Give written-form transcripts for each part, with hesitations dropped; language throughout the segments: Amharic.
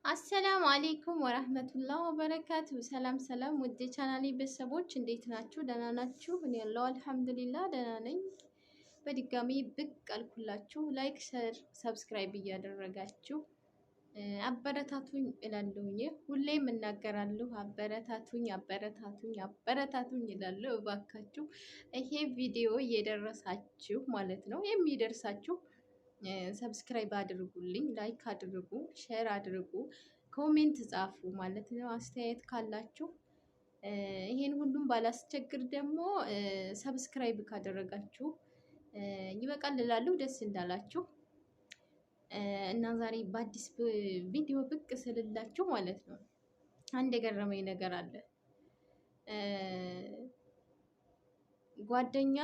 አሰላሙ አሌይኩም ወራህመቱላህ ወበረካቱ። ሰላም ሰላም፣ ውድ ቻናሌ ቤተሰቦች እንዴት ናችሁ? ደህና ናችሁ? እኔ ያለው አልሐምዱሊላህ ደህና ነኝ። በድጋሚ ብቅ አልኩላችሁ። Like፣ share፣ subscribe እያደረጋችሁ አበረታቱኝ እላለሁኝ። ሁሌም እናገራለሁ፣ አበረታቱኝ፣ አበረታቱኝ፣ አበረታቱኝ እላለሁ። እባካችሁ ይሄ ቪዲዮ እየደረሳችሁ ማለት ነው የሚደርሳችሁ subscribe አድርጉልኝ፣ like አድርጉ፣ share አድርጉ፣ comment ጻፉ ማለት ነው። አስተያየት ካላችሁ ይሄን ሁሉም ባላስቸግር ደግሞ subscribe ካደረጋችሁ ይበቃል እላለሁ። ደስ እንዳላችሁ እና ዛሬ በአዲስ ቪዲዮ ብቅ ስልላችሁ ማለት ነው አንድ የገረመኝ ነገር አለ። ጓደኛ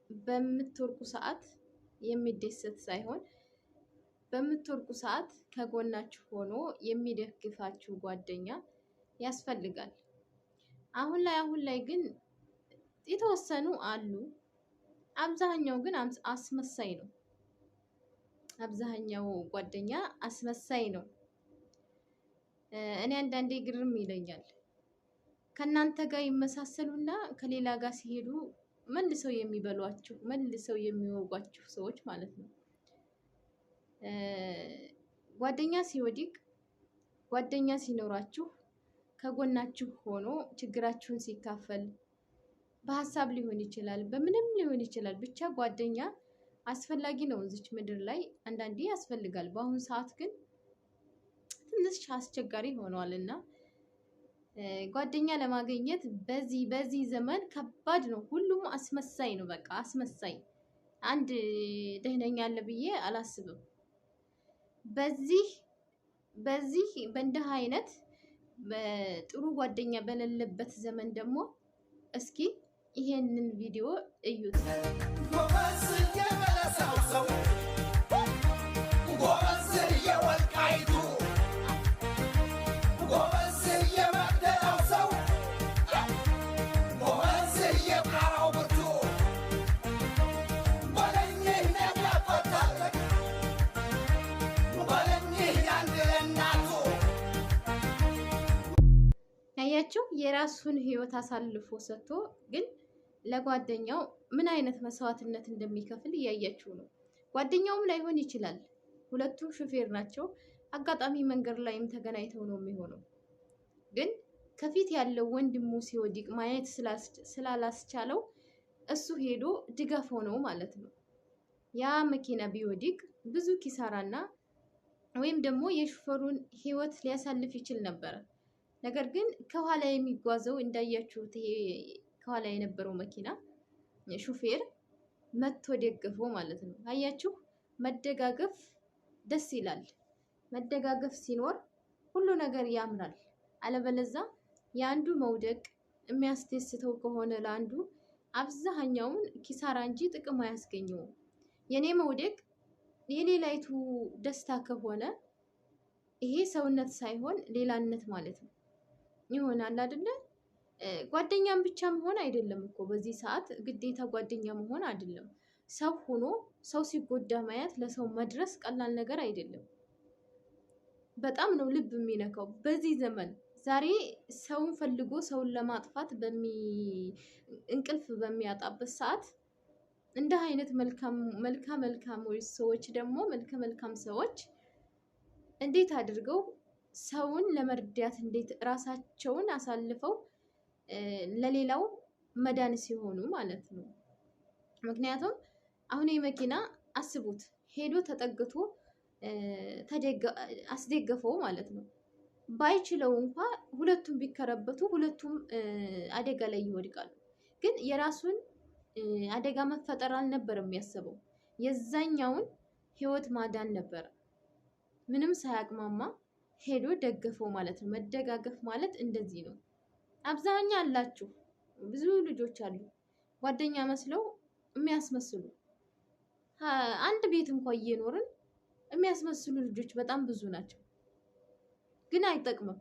በምትወርቁ ሰዓት የሚደሰት ሳይሆን በምትወርቁ ሰዓት ከጎናችሁ ሆኖ የሚደግፋችሁ ጓደኛ ያስፈልጋል። አሁን ላይ ግን የተወሰኑ አሉ። አብዛኛው ግን አስመሳይ ነው። አብዛኛው ጓደኛ አስመሳይ ነው። እኔ አንዳንዴ ግርም ይለኛል። ከእናንተ ጋር ይመሳሰሉና ከሌላ ጋር ሲሄዱ መልሰው የሚበሏችሁ፣ መልሰው የሚወጓችሁ ሰዎች ማለት ነው። ጓደኛ ሲወድቅ፣ ጓደኛ ሲኖራችሁ ከጎናችሁ ሆኖ ችግራችሁን ሲካፈል በሀሳብ ሊሆን ይችላል፣ በምንም ሊሆን ይችላል። ብቻ ጓደኛ አስፈላጊ ነው እዚች ምድር ላይ አንዳንዴ ያስፈልጋል። በአሁኑ ሰዓት ግን ትንሽ አስቸጋሪ ሆኗል እና ጓደኛ ለማግኘት በዚህ ዘመን ከባድ ነው። ሁሉም አስመሳይ ነው። በቃ አስመሳይ። አንድ ደህነኛ አለ ብዬ አላስብም። በዚህ በእንዲህ አይነት ጥሩ ጓደኛ በሌለበት ዘመን ደግሞ እስኪ ይሄንን ቪዲዮ እዩት። ጎበዝ የበለሳው ሰው፣ ጎበዝ የወልቃይቱ፣ ጎበዝ የመቅደላው ሰው፣ ጎበዝ የቋራው ብርቱ በለኝ ነጋፈታለቅ በለኝ ያንድ ለእናቱ። ያያችሁ የራሱን ህይወት አሳልፎ ሰጥቶ ግን ለጓደኛው ምን አይነት መስዋዕትነት እንደሚከፍል እያያችሁ ነው። ጓደኛውም ላይሆን ይችላል። ሁለቱም ሹፌር ናቸው። አጋጣሚ መንገድ ላይም ተገናኝተው ነው የሚሆነው። ግን ከፊት ያለው ወንድሙ ሲወድቅ ማየት ስላላስቻለው እሱ ሄዶ ድጋፍ ሆነው ማለት ነው። ያ መኪና ቢወድቅ ብዙ ኪሳራና ወይም ደግሞ የሹፌሩን ህይወት ሊያሳልፍ ይችል ነበረ። ነገር ግን ከኋላ የሚጓዘው እንዳያችሁት ይሄ ከኋላ የነበረው መኪና ሹፌር መጥቶ ደገፈው ማለት ነው። አያችሁ፣ መደጋገፍ ደስ ይላል። መደጋገፍ ሲኖር ሁሉ ነገር ያምራል። አለበለዛ የአንዱ መውደቅ የሚያስደስተው ከሆነ ለአንዱ አብዛኛውን ኪሳራ እንጂ ጥቅም አያስገኘውም። የኔ መውደቅ የሌላይቱ ደስታ ከሆነ ይሄ ሰውነት ሳይሆን ሌላነት ማለት ነው ይሆናል አይደለ? ጓደኛም ብቻ መሆን አይደለም እኮ፣ በዚህ ሰዓት ግዴታ ጓደኛ መሆን አይደለም። ሰው ሆኖ ሰው ሲጎዳ ማየት፣ ለሰው መድረስ ቀላል ነገር አይደለም። በጣም ነው ልብ የሚነካው። በዚህ ዘመን ዛሬ ሰውን ፈልጎ ሰውን ለማጥፋት እንቅልፍ በሚያጣበት ሰዓት እንዲህ አይነት መልካም መልካም ሰዎች ደግሞ መልከ መልካም ሰዎች እንዴት አድርገው ሰውን ለመርዳት እንዴት ራሳቸውን አሳልፈው ለሌላው መዳን ሲሆኑ ማለት ነው። ምክንያቱም አሁን ይህ መኪና አስቡት፣ ሄዶ ተጠግቶ አስደገፈው ማለት ነው። ባይችለው እንኳ ሁለቱም ቢከረበቱ ሁለቱም አደጋ ላይ ይወድቃሉ። ግን የራሱን አደጋ መፈጠር አልነበረም የሚያስበው፣ የዛኛውን ህይወት ማዳን ነበረ። ምንም ሳያቅማማ ሄዶ ደገፈው ማለት ነው። መደጋገፍ ማለት እንደዚህ ነው። አብዛኛ አላችሁ፣ ብዙ ልጆች አሉ ጓደኛ መስለው የሚያስመስሉ፣ አንድ ቤት እንኳ እየኖርን የሚያስመስሉ ልጆች በጣም ብዙ ናቸው። ግን አይጠቅምም፣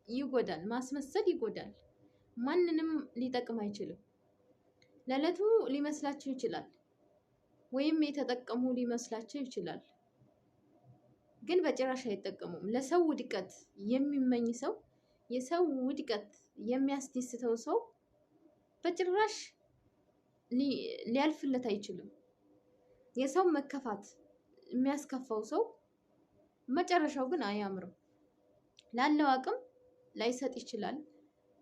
ይጎዳል። ማስመሰል ይጎዳል። ማንንም ሊጠቅም አይችልም። ለዕለቱ ሊመስላቸው ይችላል፣ ወይም የተጠቀሙ ሊመስላቸው ይችላል። ግን በጭራሽ አይጠቀሙም። ለሰው ውድቀት የሚመኝ ሰው፣ የሰው ውድቀት የሚያስደስተው ሰው በጭራሽ ሊያልፍለት አይችልም። የሰው መከፋት የሚያስከፋው ሰው መጨረሻው ግን አያምርም። ላለው አቅም ላይሰጥ ይችላል፣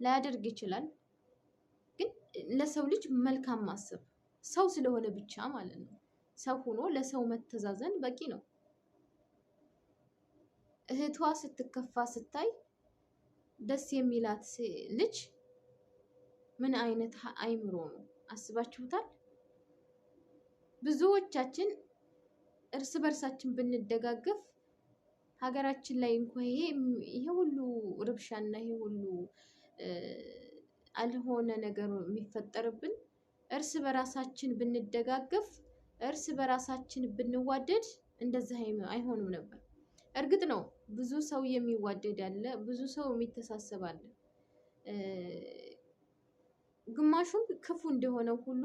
ላያደርግ ይችላል። ግን ለሰው ልጅ መልካም ማሰብ ሰው ስለሆነ ብቻ ማለት ነው። ሰው ሆኖ ለሰው መተዛዘን በቂ ነው። እህቷ ስትከፋ ስታይ ደስ የሚላት ልጅ ምን አይነት አይምሮ ነው? አስባችሁታል? ብዙዎቻችን እርስ በርሳችን ብንደጋገፍ ሀገራችን ላይ እንኳ ይሄ ሁሉ ርብሻና ይሄ ሁሉ አልሆነ ነገር የሚፈጠርብን እርስ በራሳችን ብንደጋገፍ፣ እርስ በራሳችን ብንዋደድ እንደዚህ አይሆንም ነበር። እርግጥ ነው ብዙ ሰው የሚዋደድ አለ፣ ብዙ ሰው የሚተሳሰብ አለ። ግማሹም ክፉ እንደሆነው ሁሉ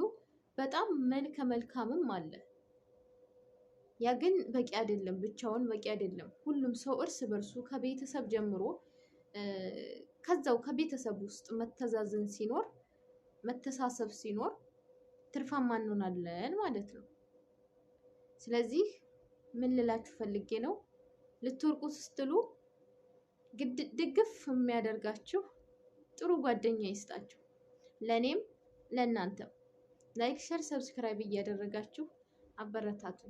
በጣም መልከ መልካምም አለ። ያ ግን በቂ አይደለም፣ ብቻውን በቂ አይደለም። ሁሉም ሰው እርስ በርሱ ከቤተሰብ ጀምሮ ከዛው ከቤተሰብ ውስጥ መተዛዘን ሲኖር፣ መተሳሰብ ሲኖር ትርፋማ እንሆናለን ማለት ነው። ስለዚህ ምን ልላችሁ ፈልጌ ነው፣ ልትወርቁ ስትሉ ድግፍ የሚያደርጋችሁ ጥሩ ጓደኛ ይስጣችሁ። ለእኔም ለእናንተም like፣ share፣ subscribe እያደረጋችሁ አበረታቱ።